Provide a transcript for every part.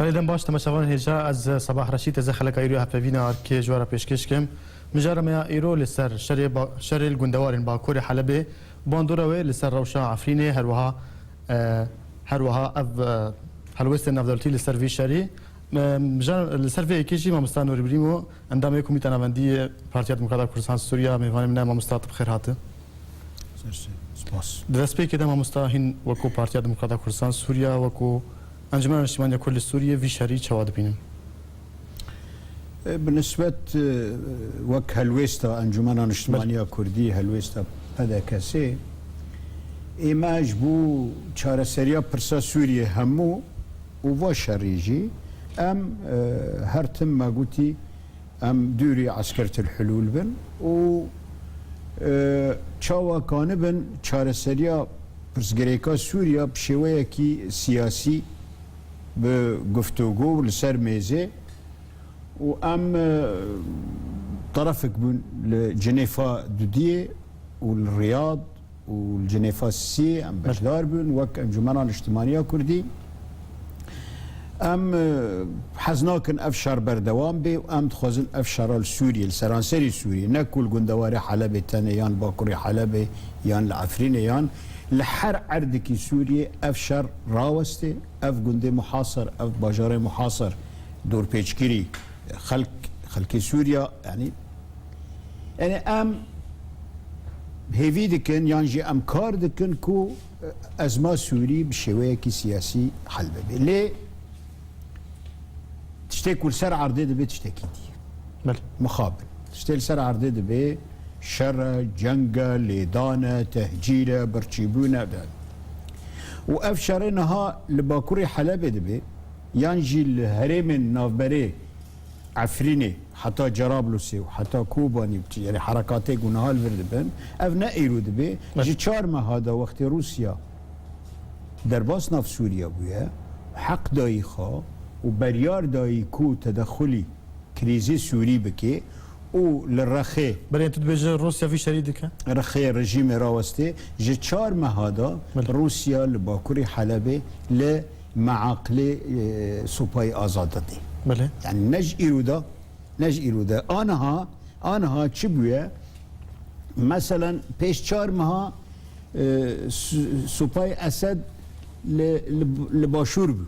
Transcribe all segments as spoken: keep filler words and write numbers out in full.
Belê, dem baş, temaşevanên hêja, ez Sebah Reşîd, ez ê xeleka îro ya hevpeyvîna arkê ji we re pêşkêş kim. Mijara me ya îro li ser şerê ba-, şerê li gundewarên Bakurê Helebê, bandora wê li ser rewşa Efrînê, her wiha, e, her wiha ev, e, helwêstên navdewletî li ser vî şerî. E, mijara, li ser vê yekê jî mamosta Nûrî Brîmo, endamê Komîta Navendî yê Partiya Demokrata Kurdistan Sûriya, mêvanê min e, mamosta, tu bi xêr hatî. Ser sê. Spas. Di destpêkê de, mamosta, hîn wekû Partiya Demokrata Kurdistan Sûriya, wekû Encûmena Niştimaniya Kurd li Sûriyê vî şerî çawa dibînin? E, bi nisbet, e, wek helwêsta Encûmena Niştimaniya Kurdî, helwêsta P D K S'ê, ê me ji bo çareseriya pirsa Sûriyê hemû û va şerî jî em, e, her tim me gotî, em dûrî eskertil hulûl bin û, e, çawa kanibin çareseriya pirsgirêka Sûriya bi şêweyekî siyasî, bi guftûgû li ser mêzê û em, e, terefik bûn li Cinêfa dudiyê û li Riyad û li Cinêfa sê em beşdar bûn, wek Encûmena Niştimaniya Kurdî. Em, e, hez nakin ev şer berdewam bê û em dixwazin ev şera li Sûriyê, li seranserî Sûriyê, ne ku li gundewarê Helebê tenê, yan Bakurê Helebê, yan li Efrînê, yan li her erdekî Sûriyê ev şer rawestê, ev gundê muhasir, ev bajarê muhasir, dorpêçkirî, xelk, xelkê Sûriya, yanî, yanî em hêvî dikin, yan jî em kar dikin ku ezma Sûrî bi şêweyekî siyasî hel bibe. Lê tiştê ku li ser erdê dibe tiştekî dî ye. Belê. Mixabin. Tiştê li ser erdê dibe şer e, ceng e, lêdan e, tehcîr e, birçîbûn e. Û ev şerê niha li Bakurê Helebê dibe, yan jî li herêmên navberê Efrînê, heta Cerablusê û heta Kobanî, yanî herekatê ku niha li vir dibin, ev ne îro dibe. Evet. Ji çar meha de wextê Rûsya derbas nav Sûriya bûye, heq dayî xwe û beryar dayî ku tedexulî krîzê Sûrî bike û li rexê Belê, tu dibêje Rûsya vî şerî dike? Rexê rejîmê rawestê, ji çar meha de Belê. Rûsya li Bakurê Helebê li meaqilê, e, Supayê Azad de dê. Belê. Yani ne ji îro de, ne ji îro de. Aniha, aniha çi bûye? Meselen pêş çar meha, e, su-, Supayê Esed li, li, li Başûr bû.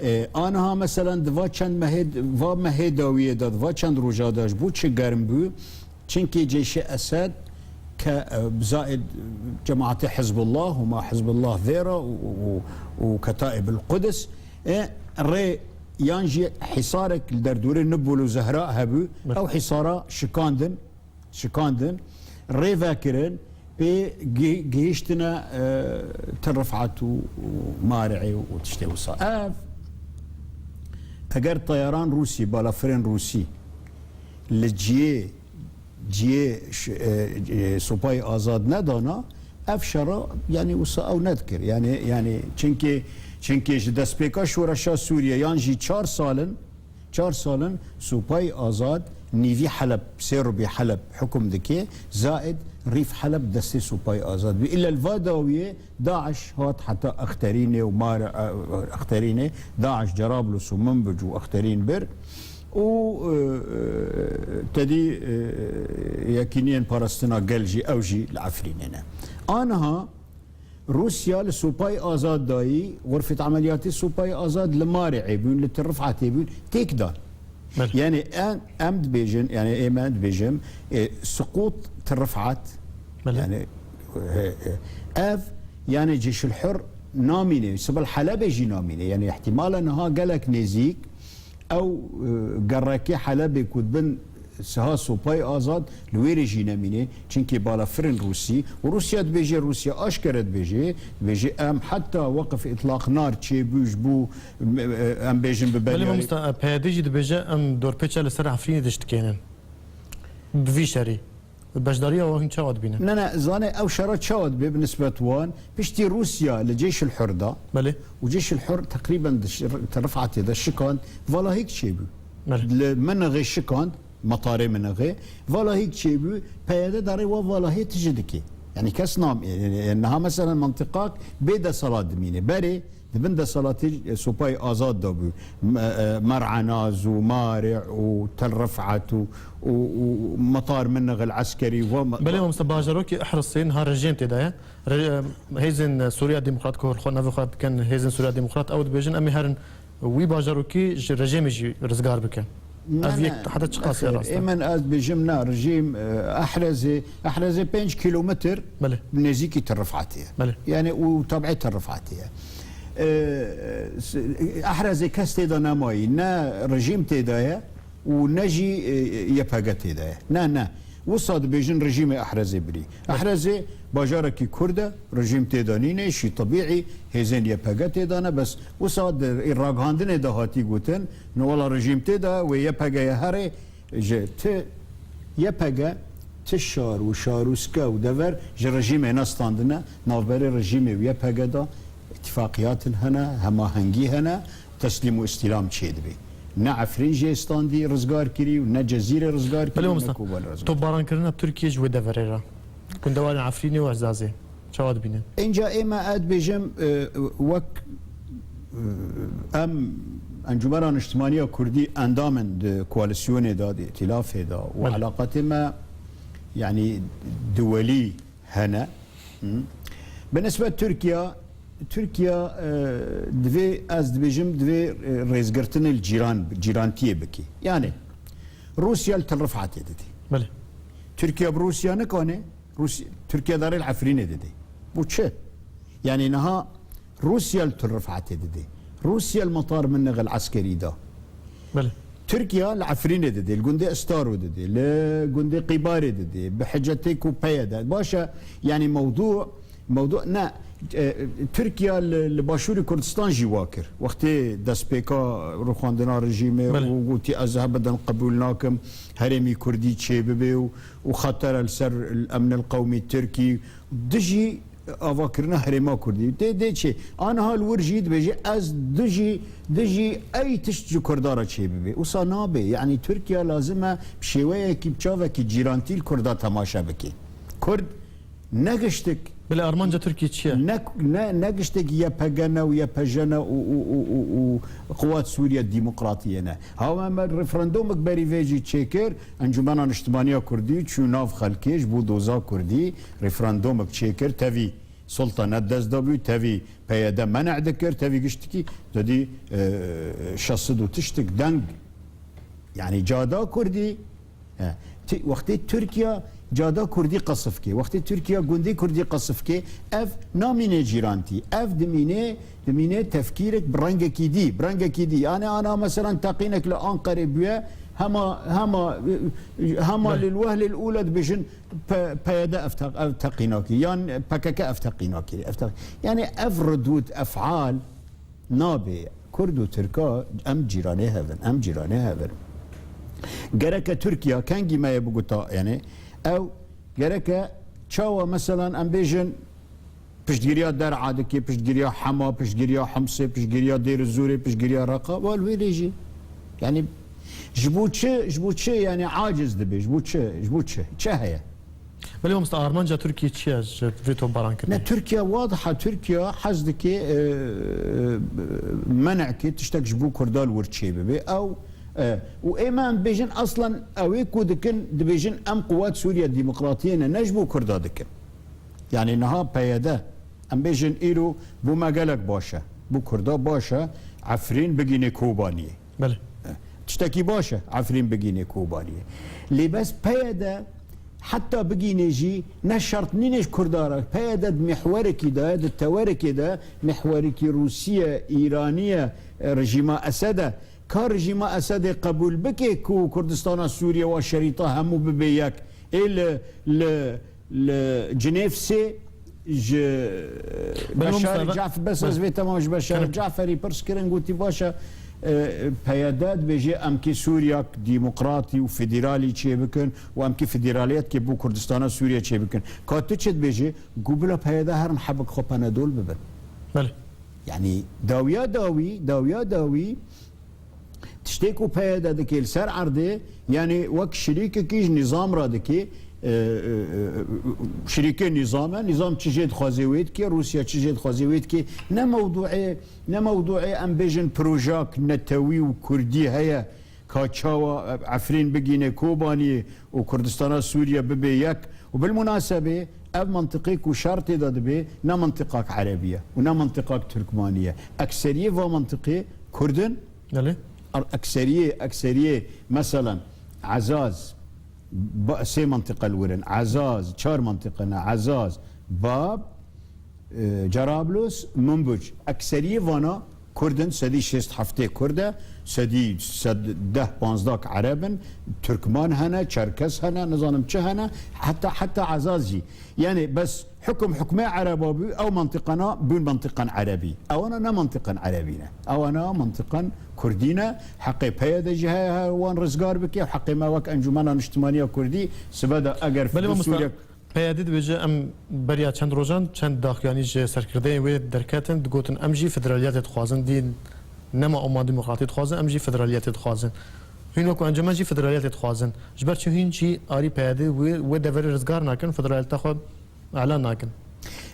E, aniha meselen di va çend mehê, va mehê dawiyê de, di va çend roja de ji bo çi germ bû? Çinkî Ceyşê Esed ke, e, bi zayed cemaetê Hizbullah, Huma Hizbullah Vêra û, û, û, û Ketaîb el Quds, e, rê yan jî hîsarek li derdorê Nibul û Zehra hebû, Evet. ew hîsara şikandin, şikandin, rê vekirin, pê gi-, gihiştine, e, Tel Rifat û, û Mari'ê û tiştê wisa. Ev, eger teyaran Rûsî, balafirên Rûsî li ciyê, ciyê ş-, e, e, Supayê Azad nedana, ev şera, yani, wisa ew nedikir. Yani, yani, çinkê, çinkê ji destpêka şoreşa Sûriye yan jî çar sal in, çar sal in Supayê Azad nîvî Heleb, sê rubî Heleb hukum dike, zaid rîf Heleb destê Supayê Azad bû. Îlla li va dawiyê DAIŞ hat heta Exterînê û mar, e, Exterînê, DAIŞ Cerablus û Minbic û Exterîn bir û, e, e, tedî, e, yekîniyên parastina gel jî, ew jî li Efrînê ne. Aniha Rûsya li Supayê Azad dayî, xurfet emeliyatê Supayê Azad li Marê bûn, li Tir Rifetê bûn, têk dan. Belê. Yani em, em dibêjin, yani ê me dibêjim, e, siqût Tir Rifet, Belê. yani, e, e, ev, yani Ceyşul Hur namîne, sibil Helebê jî namîne. Yani ihtimala niha gelek nêzîk, ew, e, gerrekê Helebê ku dibin siha Supayê Azad li wê rê jî nemîne. Çinkî balafirên Rûsî û Rûsya dibêje, Rûsya aşkere dibêje, dibêje em heta weqif îtlaq nar çêbû ji bo, e, em bêjin bi Belê beriyarê. Mamosta, e, P Y D jî dibêje em dorpêça li ser Efrînê diştikênin. Bi vî şerî. Beşdariya wan hîn çawa dibîne? Ne, ne, zane ew şera çawa dibe bi nisbet wan? Piştî Rûsya li Ceyşul Hur da Belê. û Ceyşul Hur teqrîben di şi-, Tir Rifetê de şikand, vala hêk çêbû. Belê. Li Minixê şikand, metarê Minixê, vala hêk çêbû, P Y D darê wa vala hê tije dike. Yani kes nam, e, e, niha mesela mentiqak bê deselat dimîne. Berê di bin deselatê, e, Sopayê Azad de bû. M-, e, Mer'ena, Zûmari'u û Tel Rif'et û, û, û Metar Minniq el Eskerî û va me-, Belê, va- mamoste, bajarokê Ihrisê niha rejîm tê de ye. Re-, e, hêzên, e, Sûriya Demokrat ku xwe navê xwe dikin, hêzên Sûriya Demokrat, ew dibêjin, em ê herin wî bajarokî ji rejîmê jî rizgar bikin. Ne, ev yek ne, heta çiqas e nexêr, rast e? Ê min ez dibêjim, ne, rejîm, e, Ehrezê, Ehrezê pênc kîlometr Belê. nêzîkî Tirifetê ye. Belê. Yani û tabiê Tirifetê ye. E, s-, Ehrezê kes tê de nemayî, ne rejîm tê de ye û ne jî, e, Y P G tê de ye. Ne, ne. Wisa dibêjin rejîmê Ehrezê birî. Belê. Ehrezê bajarekî Kurd e, rejîm tê de nîne, şî tebîî, hêzên Y P G tê de ne, bes wisa di ragihandinê de hatî gotin, ne wela rejîm tê de, wê Y P G ye herê, ji ti Y P G, ti şar û şarûske û dever ji rejîmê ne standine, navberê rejîmê û Y P G de îtîfaqiyatin hene, hemahengî hene, teslîm û îstîlam çêdibê. Ne Efrîn jê standî, rizgar kirî û ne Cezîrê rizgar kirî Belê û ne mamoste, Kobanê rizgar kirî. Topbarankirin bi Tirkiyê ji wê deverê re, gundewarên Efrînê û Ezazê, çawa dibînin? Înca ê me ez dibêjim, e, wek, e, em Encûmena Niştimaniya Kurdî endam in di koalîsyonê de, di îtîlafê de û Belê. elaqetê me, yanî duwelî hene. Hı? Bi nisbet Tirkiye, Tirkiye, e, divê, ez dibêjim, divê, e, rêzgirtinê li cîran, cîrantiyê bike. Yani Rûsya li Til Rifetê didê. Belê. Tirkiye bi Rûsya nikane, Rûsya, Tirkiye darê li Efrînê didê. Bu çi? Yani niha Rûsya li Til Rifetê didê. Rûsya li Metar Minniq el Eskerî da. Belê. Tirkiye li Efrînê didê, li gundê Istaro didê, li gundê Qîbarê didê, bi hicetê ku peye de. Baş e, yani mewdû, mewdû ne, e, Tirkiye li, li Başûrê Kurdistan jî wa kir. Wextê destpêka rûxandina rejîmê Belê. û gotî ez hebidin qebûl nakim, herêmî Kurdî çêbibe û, û xeter e li ser emnil qewmî Tirkî. Dijî avakirina herêma Kurdî. Dê, dê çi? Aniha li wir jî dibêje, ez dijî, dijî ey tişt ji Kurda re çêbibe. Wisa nabe. Yanî Tirkiye lazim e bi şêweyekî, bi çavekî cîrantî li Kurda temaşe bike. Kurd ne giştik Belê, armanca Tirkiye çi ye? Ne, ne, ne giştek Y P G ne û Y P J ne û, û, û, û, û Quwat Sûriye Demokratiye ne. Hawa me referandumik berî vê jî çêkir, Encûmena Niştimaniya Kurdî çû nav xelkê ji bo doza Kurdî. Referandumik çêkir, tevî sultanet dest de bû, tevî P Y D menê dikir, tevî giştikî, didî, e, şeş sed û tiştik deng. Yani cada Kurdî, e, ti-, wextê Tirkiye cada Kurdî qesif kê, wextê Tirkiye gundê Kurdî qesif kê, ev namîne cîrantî, ev dimîne, dimîne tefkîrek bi rengekî dî, bi rengekî dî. Yani ana meselan teqînek li Anqerê bûye, hema, hema, hema Belê. lil wehlil ûle dibêjin, P-, P Y D ev te-, ev teqîna kir, yan P K K ev teqîna kir, ev teq-, yani ev ridûd efal nabe. Kurd û Tirka em cîranê hev in, em cîranê hev in. Gereke Tirkiye kengî me ye biguta, yani ew gereke çawa meselan em bêjin, piştgiriya Der'a dike, piştgiriya Hema, piştgiriya Himsê, piştgiriya Dêr Zûrê, piştgiriya Reqa, wal wê lê jî. Yani ji bo çi, ji bo çi yani aciz dibe, ji bo çi, ji bo çi, çi heye? Belê mamoste, armanca Tirkiye çi ye ji vê topbarankirinê? Ne, Tirkiye wadiha, Tirkiye hez dike, e, e, men'ke tiştek ji bo Kurda li wir çêbibe. Ew, e, û ê me em bêjin, aslan ew ê ku dikin, dibêjin em Quwat Sûriye Demokratiye ne, ne ji bo Kurda dikin. Yani niha P Y D, em bêjin îro bo me gelek baş e. Bo Kurda baş e, Efrîn bigîne Kobaniyê. Belê. Tiştekî baş e, Efrîn bigîne Kobaniyê. Lê bes P Y D heta bigîne jî ne şert nîne ji Kurda re. P Y D di mihwerekî de, di tewerekê de, mihwerekî Rûsiye, Îraniye, e, rejîma Esed e. Ka rejîma Esedê qebûl bike ku Kurdistana Sûriye wa şerîta hemû bibe yek. Ê li, li, li Cinêv sê ji Belê, Beşar mamoste, Caf-, bes ez belê. vê temam ji Beşar Kerem. Caferî pirs kirin, gotî, baş e, e, P Y D dibêje em kê Sûriyak demokratî û federalî çêbikin û em kê federaliyet kê bo Kurdistana Sûriye çêbikin. Ka tu çi dibêjî? Ku bila P Y D herin hebik xwe Panadol bibin. Belê. Yani dawiya dawî, dawiya dawî tiştê ku P Y D dike li ser erdê, yani wek şirîkekî ji nîzam re dike, e, e, e, şirîkê nîzam e. Nîzam çi jê dixwazê wê dike, Rûsya çi jê dixwazê wê dike. Ne mewdûê, ne mewdûê em bêjin projak netewî û kurdî heye ka çawa, e, Efrîn bigîne Kobaniyê û Kurdistana Sûriye bibe yek. Û bilmunasebê ev mintiqê ku şer tê de dibe, ne mintiqak erebî ye û ne mintiqak tirkmanî ye. Ekseriyê va mintiqê kurd in. Belê. Ar-, ekseriyê, ekseriyê, meselen, Ezaz, ba-, sê mintiqe li wir in. Ezaz, çar mintiqe ne. Ezaz, Bab, e, Cerablus, Minbuc. Ekseriyê vana kurd in, sedî şêst heftê kurd e, sedî sed deh panzdeh ereb in, Tirkman hene, Çerkes hene, nizanim çi hene, heta, heta Ezaz jî. Yani bes Hukum hukmê Ereba bû, ew mintiqana bûn mintiqan Erebî. Ewana ne mintiqan Erebî ne. Ewana mintiqan Kurdî ne. Heqê P Y D jî heye, heye wan rizgar bike. Heqê me wek Encûmena Niştimaniya Kurdî sibe de eger Belê mamosta, Sûriye P Y D dibêje, em beriya çend rojan, çend daxuyanî ji serkirdeyên wê derketin, digotin, em jî federaliyetê dixwazin, dî nema Alman Demokratî dixwazin, em jî federaliyetê dixwazin. Hûn wekî encûmen jî federaliyetê dixwazin. Ji ber çi hûn jî arî P Y D wê, wê deverê rizgar nakin, federaliyeta xwe elan nakin.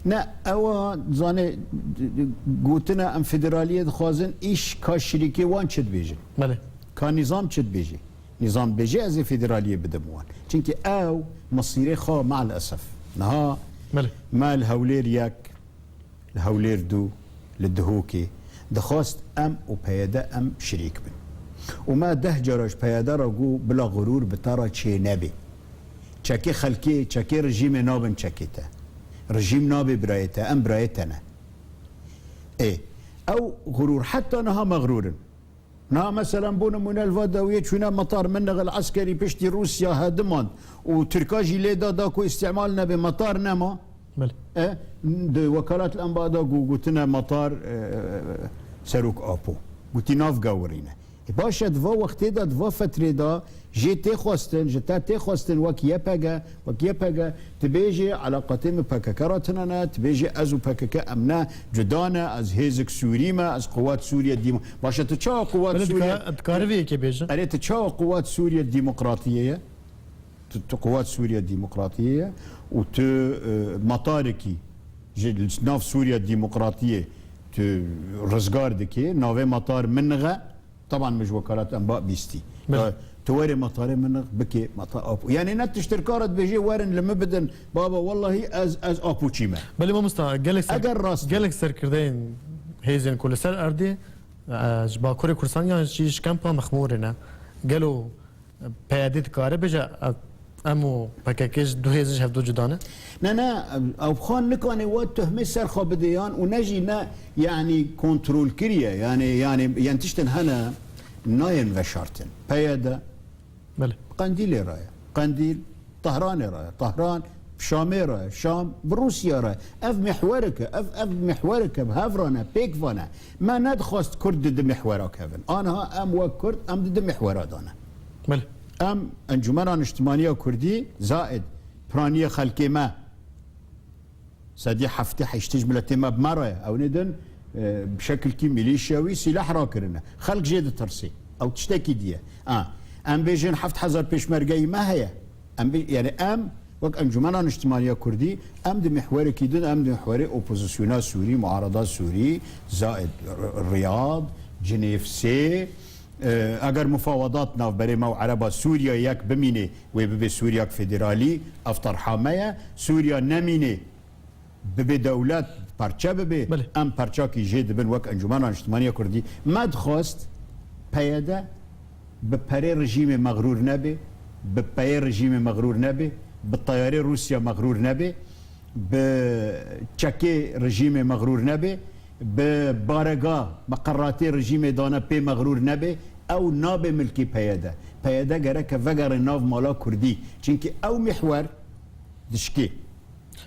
Ne, ewa, zanê, gotina em federaliyê dixwazin, îş ka şirîkê wan çi dibêjin? Belê. Ka nîzam çi dibêje? Nîzam dibêje ez ê federaliyê bidim wan. Çimkî ew mesîrê xwe, me'l esef. Niha Belê. me li Hewlêr yek, li Hewlêr du, li Dihokê dixwest em û P Y D em şirîk bin. Û me deh cara ji P Y D re got, bila xurûr bi te re çê nebe. Çekê xelkê, çekê rejîmê nabin çekê te. Rejîm nabe birayê te, em birayê te ne. Ê, ew xurûr, heta niha mexrûr in. Niha, meselen, bo nimûne, li va dawiyê çûne metar Minix, li eskerî piştî Rûsya hediman û Tirka jî lê da, da ku îstîmal nebe, metar nema. Belê. E, di Wekalat Enba da got, gotine metar, e, Serok Apo. Gotî nav gewirîne. E, baş e, di va wextê de, di va fetrê de jê tê xwestin, ji te tê xwestin wek Y P G, wek Y P G, tu bêjê elaqatê min P K K re tune ne, tu bêjê ez û P K K em ne cuda ne, ez hêzik Sûrî me, ez Quwat Sûriye Dîmo-, baş e, tu çawa Quwat Belê, Sûriye dikare, dikare vê yekê bêje. Erê, tu çawa Quwat Sûriye Dîmokratiyê ye? Tu, tu Quwat Sûriye Dîmokratiyê ye û tu, e, metarekî ji nav Sûriye Dîmokratiyê tu rizgar dikê, navê metar Minix e. Teban min ji Wekalat Enba bîstî. Belê. Tu, tu werê metarê Minix bikê, metar Apo. Yani ne tiştirka re dibêjê werin li min bidin, baba, wellahî ez, ez Apoçî me. Belê mamosta, gelek ser-, Eger rast gelek serkirdeyên hêzên ku li ser erdê, e, ji Bakurê Kurdistan yan jî ji kempa Mexmûrê ne. Gelo P Y D dikare bêje, e, em û P K K ji du hêzin ji hevdu cuda ne? Ne, ne, ew xwe nikane we tuhmê ser xwe bide yan û ne jî ne, yanî kontrol kiriye. Yani, yani, yên tiştin hene nayên veşartin. P Y D Belê. Qendîlê re ye. Qendîl Tehranê re ye. Tehran Şamê re ye. Şam bi Rûsya re ye. Ev mihwerek e. Ev, ev mihwerek e. Bi hev re ne, pêk ve ne. Me nedixwest Kurd di di mihwera kevin. Aniha em wek Kurd, em di di mihwera de ne. Belê. Em Encûmena Niştimaniya Kurdî, zaid piraniyê xelkê me, sedî heftê heştê ji miletê me bi me re ye. Ew nêdin, e, bi şekilkî milîşya wî sîleh rakirine. Xelk jê ditirsê. Ew tiştekî diye. A, em bêjin heft hezar pêşmergeyî me heye. Em bê-, yani em wek Encûmena Niştimaniya Kurdî, em di mihwerekî din, em di mihwerê opozisyona Sûrî, muarada Sûrî, Zaid R-, Riyad, Cinêv sê, e, eger mufawedat navberê me û Ereba Sûriya yek bimîne, wê bibe Sûriyek federalî, ev terha me ye. Sûriya nemîne, bibe dewlet, parçe bibe, Belê. em parçakî jê dibin wek Encûmena Niştimaniya Kurdî. Me dixwest P Y D bi perê rejîmê mexrûr nebe, bi peyê rejîmê mexrûr nebe, bi teyarê Rûsya mexrûr nebe, bi çekê rejîmê mexrûr nebe, bi barega meqeratê rejîmê dane pê mexrûr nebe, ew nabe milkê P Y D. P Y D gereke vegere nav mala Kurdî. Çimkî ew mihwer dişkê.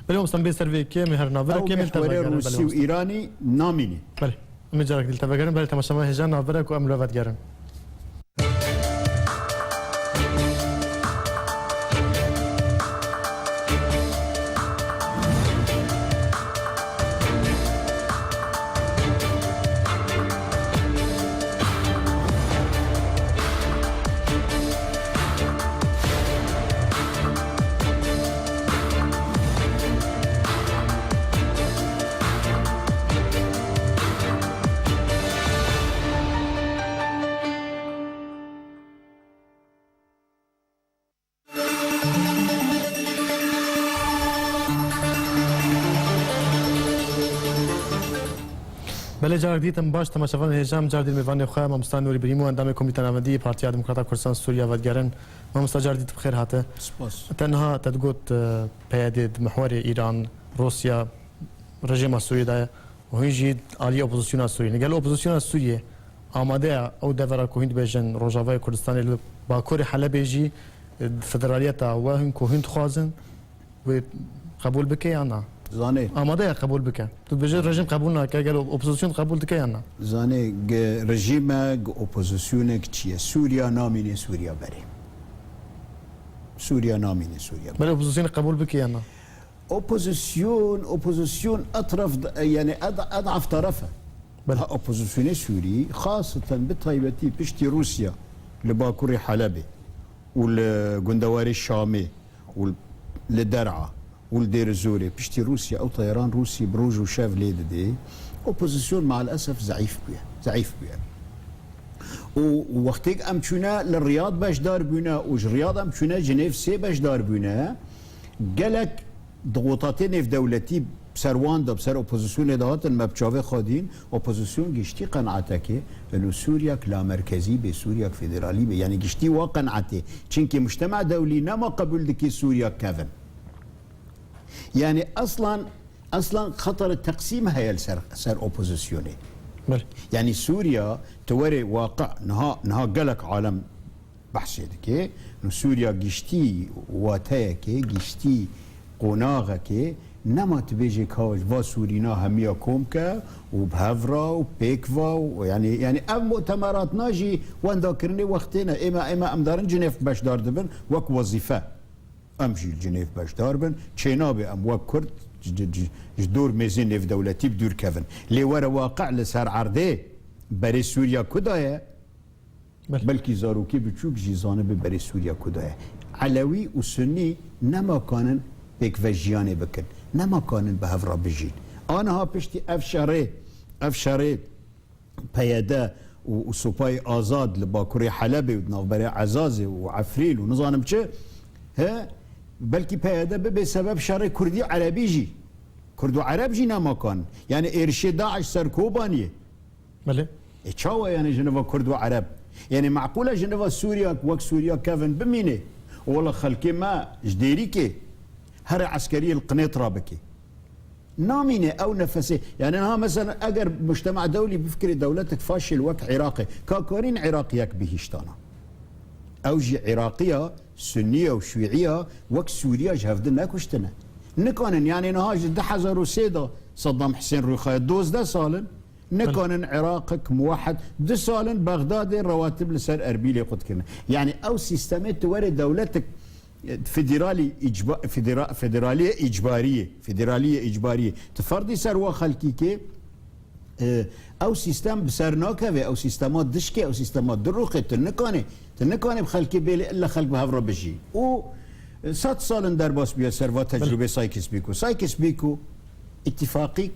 Belê, mamosta, em bê ser vê yekê, em ê her navberek Ew kêm li te mihwerê vegerin, belê, Rûsî û mamosta. Îranî namîne. Belê. Em ê carek dî li te vegerin, belê, temaşevan hêja navberek û em li we vedigerin. Belê, carek dî te baş, temaşevanên hêja, em car dî mêvanê xwe, mamosta Nûrî Birîmo, endamê Komîteya Navendî yê Partiya Demokrata Kurdistan Sûriya vedigerin. Mamosta, car dî tu bi xêr hate. Spas. Te niha te digot, e, P Y D di mihwerê Îran, Rûsya, rejîma Sûriyê de ye û hûn jî aliyê opozisyona Sûriyê ne. Gelo opozisyona Sûriyê amade ye ew devera ku hûn dibêjin Rojavayê Kurdistanê li Bakurê Helebê jî, e, federaliyeta we hûn ku hûn dixwazin, wê qebûl bike ya na? Zanê. Amade ye qebûl bike. Tu dibêjî rejîm qebûl nake, gelo opozisyon qebûl dike ya na? Zanê, gi rejîmek, gi opozisyonek çi ye? Sûriya namîne Sûriya berê. Sûriya namîne Sûriya berê. Belê, opozisyon qebûl bike ya na? Opozisyon, opozisyon etraf, yani ed-, ed'af taraf e. Belê. Ha, opozisyonê Sûrî, xaseten bi taybetî piştî Rûsya li Bakurê Helebê û li gundewarê Şamê û li Der'a û li Dêrizorê, piştî Rûsya ew teyaran Rûsî bi roj û şev lê didê, opozisyon maalesef zeîf bûye, zeîf bûye. Û wextêk em çûne li Riyad beşdar bûne û ji Riyad em çûne Cinêv sê beşdar bûne, gelek dixotatê nêvdewletî ser wan de, ser opozisyonê de hatin, me bi çavê xwe dîn, opozisyon giştî qenaetekê, eno Sûriyek lamerkezî bê, Sûriyek federalî bê. Yani giştî wa qenaetê. Çimkî mujtema dewlî nema qebûl dikê Sûriyek kevin. Yani aslan, aslan xetara teqsîm heye li ser, ser opozisyonê. Belê. Yani Sûriya, tu werê waqi niha, niha gelek alem behsê dike. Sûriya giştî wateyekê, giştî qonaxekê, nema tu bêjê ka va Sûrîna hemiya kom ke û bi hev re û pêk ve û, yani, yani ev mutemeratna jî wendakirinê wextê ne. Ême, ême em darin Cinêv beşdar dibin wek wezîfe. Em jî li Cinêv beşdar bin. Çênabê em wek Kurd ji, ji, ji, ji dor mêzên nêvdewletî bi dûr kevin. Lê were waqi li ser erdê berê Sûriya ku de ye? Belê. Belkî zarokê biçûk jî zanibe berê Sûriya ku de ye. Elewî û Sunnî nema kanin pêkvejiyanê bikin. Nema kanin bi hev re bijîn. Aniha piştî ev şerê, ev şerê P Y D û, û Supayê Azad li Bakurê Helebê û di navberê Ezazê û Efrîn û nizanim çi, he, belkî P Y D bibe sebeb şerê Kurdî Erebî jî. Kurd û Ereb jî nema kanin. Yani êrişê DAIŞ ser Kobaniyê. Belê. E, çawa yani ji nava Kurd û Ereb? Yani meqûl e ji nava Sûriya, wek Sûriya kevin bimîne? Wela xelkê me ji Dêrîkê here eskeriyê li Qinêt rabike. Namîne ew nefesê. Yani niha mesela eger mujtema dewlî bifikirê dewletek faşîl wek Iraqê, ka karîn Iraq yek bihîştana? Ew jî Iraqiya Sunniya û Şiiya wek Sûriya ji hevdi nekuştine. Nikanin, yani niha ji du hezar û sê de Saddam Husên rûxaye, dozdeh sal in, nikanin Iraqek muwehed, du sal in Bexdadê rewatib li ser Erbîlê qut kirine. Yani ew sîstemê tu were dewletek, e, federalî îcba-, federa-, federaliyê îcbariyê, federaliyê îcbariyê. Tu ferdî ser wa xelkî kê, e, ew sîstem bi ser nakeve, ew sîstema dişkê, ew sîstema dirûxê, tu nikanê, tu nikanê bi xelkê bêlê illa xelk bi hev re bijî. Û, e, sed sal in derbas bûye ser va Belê. tecrûbê Sykes-Picot. Sykes-Picot îtîfaqîk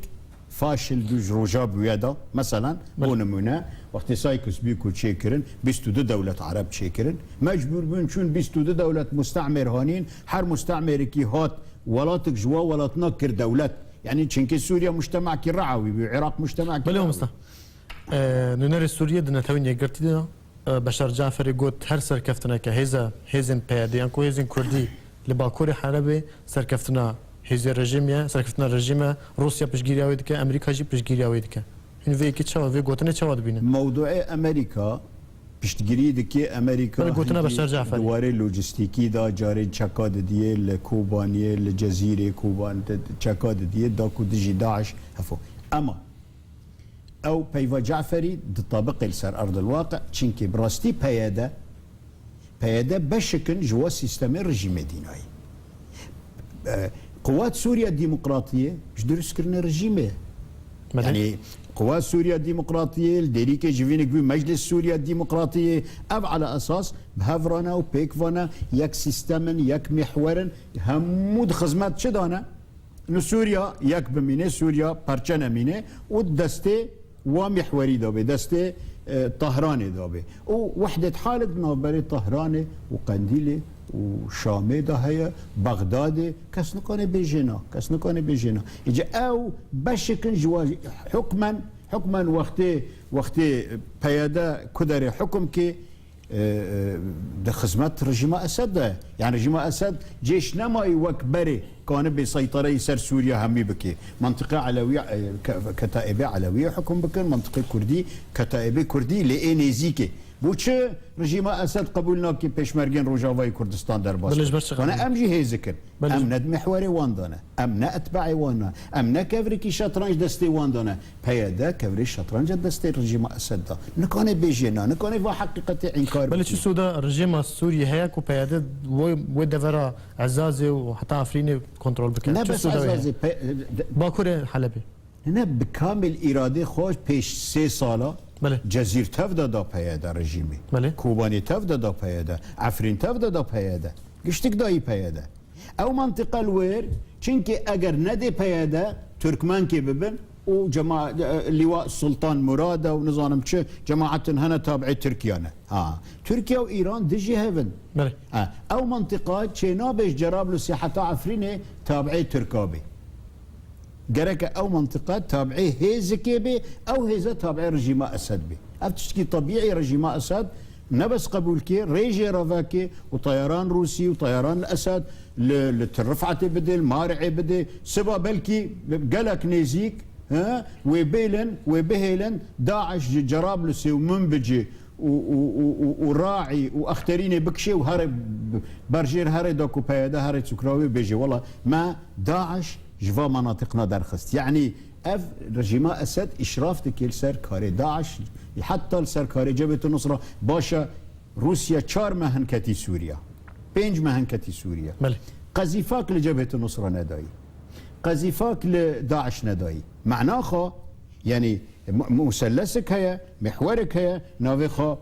faşil dû ji roja bûye da. Meselen, Belê. bo nimûne, wextê Sykes-Picot çêkirin, bîst û du dewlet Ereb çêkirin. Mecbûr bûn çûn bîst û du dewlet mustemêr hanîn, her mustemêrekî hat welatek ji wa welatna kir dewlet. Yani çimkî Sûriya mujtemekî reawî bû, Iraq mujtemekî Belê, reawî. mamosta. E, nûnerê Sûriyê di Netewên Yekgirtî de, e, Beşar Caferî got, her serkeftineke hêze, hêzên P Y D yan ku hêzên Kurdî li Bakurê Helebê serkeftina hêzê rejîmê ye, serkeftina rejîm e, Rûsya piştgiriya wê dike, Amerîka jî piştgiriya wê dike. Hûn vê yekê çawa, vê gotinê çawa dibînin? Mewduê Amerîka piştgirî dike, Amerîka Belê, gotina hingî Beşar Caferî. di warê lojîstîkî de carê çeka didiyê li Kobaniyê, li Cezîrê Koban de çeka didiyê, da ku dijî DAIŞ hefo. Ema ew peyva Caferî ditabiqê li ser erdil waqi, çimkî bi rastî P Y D, P Y D beşik in ji wa sîstemê rejîmê dînayî. E, Quwat Sûriya Demokratiyê ji dirustkirina rejîmê ye. Belê. Yani Quwat Sûriya Demokratiyê, li Dêrîkê jivînek bû Meclis Sûriya Demokratiyê, ev ala esas bi hev re ne û pêk ve ne, yek sîstem in, yek mihwer in, hemû di xizmet çi de ne? Li Sûriya yek bimîne, Sûriya perçe nemîne û destê wa mihwerî de bê, destê, e, Tahranê de bê. Û wehdethalek di navberê Tahranê û Qendîlê û Şamê de heye, Bexdadê, kes nikane bêjê na, kes nikane bêjê na. Îca ew beşik in ji wa hukmen, Hukmen wextê, wextê P Y D ku derê hukum kê, e, e, di xizmet rejîma Esed de ye. Yani rejîma Esed cêş nemayî wek berê kanibê seytereyî ser Sûriye hemî bike. Mentiqê Elewî, e, ke-, ketaîbê Elewî hukum bikin, mentiqê Kurdî, ketaîbê Kurdî lê ê nêzîkê. Bo çi rejîma Esed qebûl nake pêşmergên Rojavayê Kurdistan derbas Belê, ji ber çi Wana qebûl? Em jî hêzikin. Belê, Em ji ne di mihwerê wan de ne. Em ne etbaê wan ne. Em ne kevrekî şetranc destê wan de ne. P Y D kevrê şetranca destê rejîma Esed da. Nikane bêjê na, nikane va heqîqetê înkar Belê, çi bikî. Sûda rejîma Sûriyê heye ku P Y D wê, wê devera Ezazê û heta Efrînê kontrol bike? Ne Çi bes sûda wê heye? Ezazê, P-, de- Bakurê Helebê. Ne, bi kamil îradê xwe pêş sê sala Belê. Cezîr tev de da P Y D rejîmê. Belê. Kobanê tev de da P Y D. Efrîn tev de da P Y D. Giştik dayî P Y D. Ew mantiqa li wêr, çinkî eger nedê P Y D, Türkmenkê bibin û cema-, e, Lîwa Sultan Murad e û nizanim çi cemaetin hene tabiê Tirkiye ne. Ha. Tirkiye û Îran dijî hev in. Belê. Ha. Ew mantiqa çênabe ji Cerablusê heta Efrînê tabiê Tirka be. Gereke ew mintiqa tabiê hêzikê bê, ew hêze tabiê rejîma Esed bê. Ev tiştekî tebîî ye, rejîma Esed ne bes qebûl kê, rê jê re veke û teyaran Rûsî û teyaran li Esed li, li Til Rifetê bidê, li Mari'ê bidê. Siba belkî gelek nêzîk, he, wê bêlin, wê bihêlin, DAIŞ ji Cerablusê û Minbicê û, û, û, û, û Raî û Exterînê bikişê û herê b-, berjêr herê da ku P Y D herê çûkrawê bêje, wela me DAIŞ ji va menatiqna derxist. Yanî ev rejîma Esed îşraf dike li ser karê DAIŞ, heta li ser karê Cebhete Nusra. Baş e, Rûsya çar meh hin ketî Sûriya. Pênc meh hin ketî Sûriya. Belê. Qezîfak li Cebhete Nusra nedayî. Qezîfak li DAIŞ nedayî. Mena xwe, yanî mu-, musellesek heye, mihwerek heye, navê xwe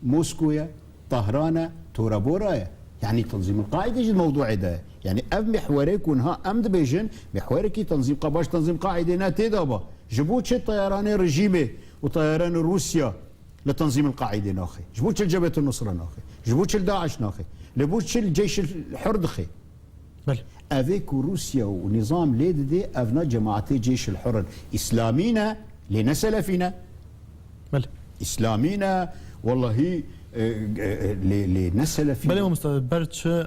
Moskow ye, Tahran e, Tora Bora ye. Yanî Tenzîm el-Qaîde jî di mewduê de ye. Yanî ev mihwerê ku niha em dibêjin, mihwerekî Tenzîm Qa-, baş Tenzîm Qaîde ne tê de ba. Ji bo çi teyaranê rejîmê û teyaranê Rûsya li Tenzîm el-Qaîde naxê? Ji bo çi li Cebhete Nusra naxê? Ji bo çi li DAIŞ naxê? Li bo çi li Ceyş el-Hur dixê? Belê. Evê ku Rûsya û nîzam lê didê, evna cemaetê Ceyş el-Hur in. Îslamî ne, lê ne selefî ne. Belê. Îslamî ne, wellahî, e, e, e, lê, lê ne selefî Belê ne. Mamosta, ber çi, e,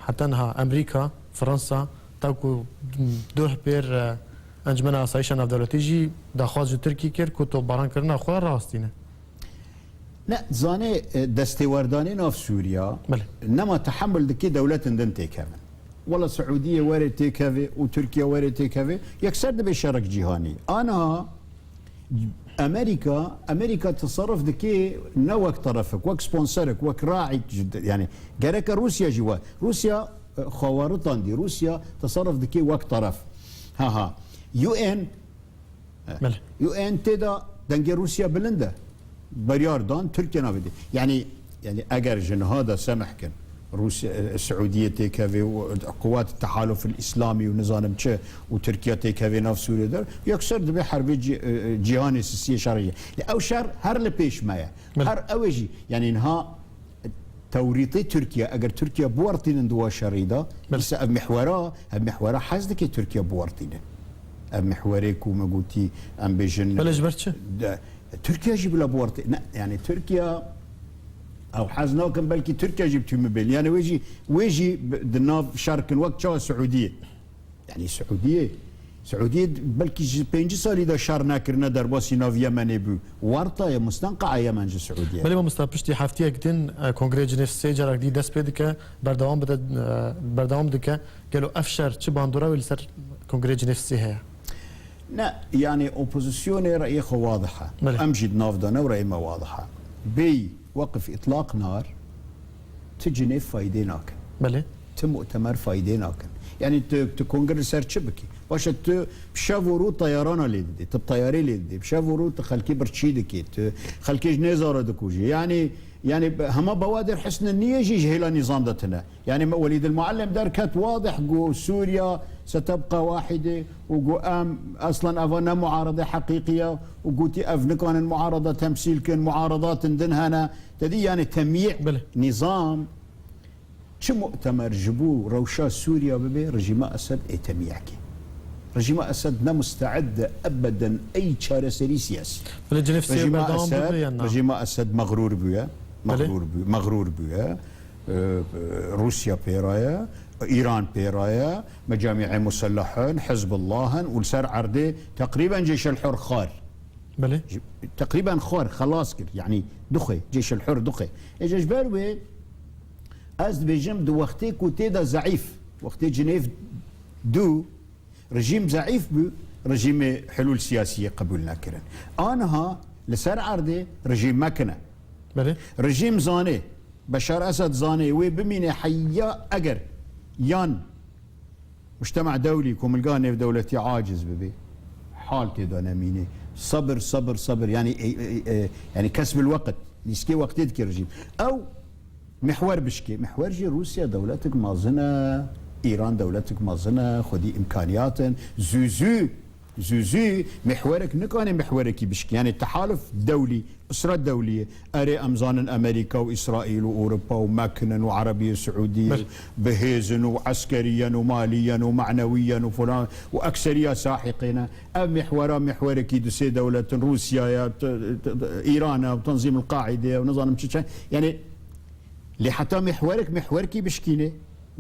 heta niha Amerîka, Fransa, ta ku duh pêr, e, Encumena Asayîşa Navdewletî jî daxwaz ji Tirkî kir ku topbarankirina xwe rastîne. Ne, zanê, e, destêwerdanê nav Sûriya Belê. Nema tehemul dike dewletin din têkevin. Wela Siûdiyê were têkeve û Tirkiye were têkeve, yekser dibe şerek cîhanî. Aniha Amerîka, Amerîka teserruf dike ne wek terefik, wek sponsorik, wek raîk, yanî gereke Rûsya jî we. Rûsya, e, xwe weritandî, Rûsya teserruf dike wek teref. Ha ha. U N Belê. U N tê de dengê Rûsya bilind e. Beryar dan Tirkiye navê dê. Yanî, yanî eger ji niha de semeh kin, Rûsya, e, Siûdiyê têkeve û Quwat Tehaluf el Îslamî û nizanim çi û Tirkiye têkeve nav Sûriyê de, yekser dibe herbê cî-, e, e, cîhanê sisiyê şerê ye. Lê ew şer her li pêş me ye. Belê. Her ew ê jî, yanî niha tewrîtê Tirkiye, eger Tirkiye biwertînin di wa şerî de, Belê. Îsa ev mihwera, ev mihwera hez dike Tirkiye biwertîne. Ev mihwerê ku me gotî, em bêjin, Belê, ji ber çi? de, Tirkiye jî bila biwertî-, ne, yanî Tirkiye ew hez nakin, belkî Tirkiye jî bi tümî bêl. Yanî wê jî, wê jî bi, di nav şer kin, wek çawa Siûdiyê. Yanî Siûdiyê, Siûdiyê belkî ji pêncî salî de şer nekirine, derbasî nav Yemenê bû. Werta ye, mustenqaa Yemen ji Siûdiyê. Belê mamosta, piştî heftiyek din, e, Kongrê Cinêv sê carak dî dest pê dike, berdewam bide, e, berdewam dike. Gelo ev şer çi bandora wê li ser Kongrê Cinêv sê heye? Ne, yanî opozisyonê reyê xwe wadih e. Belê. Em jî di nav de ne û reyê me wadih e. Bêyî weqif îtlaq nar, ti Cinêv faydê nakin. Belê. Ti mu'temer faydê nakin. Yanî tu, tu kongre li ser çi bikî? Baş e, tu bi şev û rû teyarana lê didê, tu bi teyarê lê didê, bi şev û rû tu xelkê birçî dikî, tu xelkê ji nêza re dikujî. Yanî, yanî hema Bawadir Husni niye jî ji hêla nîzam de tune. Yanî me Welîd el Muallim derket, wadih got Sûriya setebqa wahîde û got em eslen eva ne muarede heqîqî ye û gotî ev nikanin muarede temsîl kin, muaredatin din hene. Te dî, yanî temyî Belê. nîzam. Çi mu'temer ji bo rewşa Sûriya bibe, rejîma Esed ê temyî kê. Rejîma Esed ne musteed e ebeden ey çareserî siyasî. Belê, Cenevsê Rejîma berdewam Esed, bibe yan na? Rejîma Esed mexrûr bûye. Belê. Mexrûr bû-, mexrûr bûye. E, e, Rûsya pê re ye, Îran pê re ye, mecamî'ê muselleh in, Hizbullah in û li ser erdê teqrîben Ceyşel Hur xwar. Belê. Ji-, teqrîben xwar, xelas kir. Yanî dixwe, Ceyşel Hur dixwe. Êca ji ber wê ez dibêjim di wextê ku tê de zeîf, wextê Cinêv du, rejîm zeîf bû, rejîmê hilûl siyasiyê qebûl nekirin. Aniha li ser erdê rejîm mekine. Belê. Rejîm zanê, Beşar Esed zanê, wê bimîne heya eger yan mujtema dewlî, komilga nêvdewletî aciz bibe, hal tê de nemîne. Sabir, sabir, sabir. Yanî, e, e, e, yanî kesbil weqt, nîskê wextê dike rejîm. Ew mihwer bişkê. Mihwer jî Rûsya dewletik mezin e, Îran dewletik mezin e, xwedî îmkaniyat in. Zû zû, zû zû mihwerek nikane mihwerekî bişkê. Yanî tehaluf dewlî, usra dewlî ye. Erê, em zanin Amerîka û Îsraîl û Ewropa û mekinin û Erebiyê Siûdiyê Belê. Bi hêz in û eskerî yen û malî yen û manewî yen û filan û ekseriya sahiqê ne. Ev mihwera mihwerekî du sê dewlet in, Rûsya ye, t-, t-, t-, Îran e, Tenzîm el-Qaîde ye û nizanim çi çi. Yanî Lê heta mihwerek, mihwerkî bişkînê,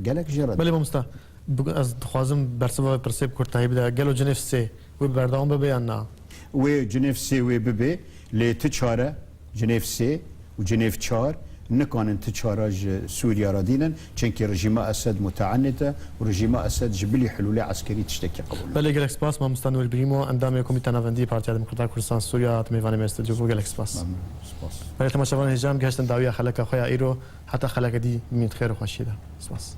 gelek jê re. Belê mamosta, bi-, ez dixwazim bersiva vê pirsê bi kurtahî bide. Gelo Cinêv sê wê berdewam bibe yan na? Wê Cinêv sê wê bibe, lê ti çare, Cinêv sê û Cinêv çar nikanin ti çara ji Sûriya re dînin, çimkî rejîma Esed muteanit e û rejîma Esed ji bilî hilûlê eskerî tiştekî qebûl nake. Belê, gelek spas. Mamosta Nûr Brîmo, endamê Komîta Navendî Partiya Demokrata Kurdistan Sûriya, hate mêvanê me stûdyo bû. Gelek spas. Memnun. Spas. Belê, temaşevanên hêja, em gihiştin dawiya xeleka xwe ya îro. Heta xeleke dî bimînin di xêr û xweşiyê de. Spas.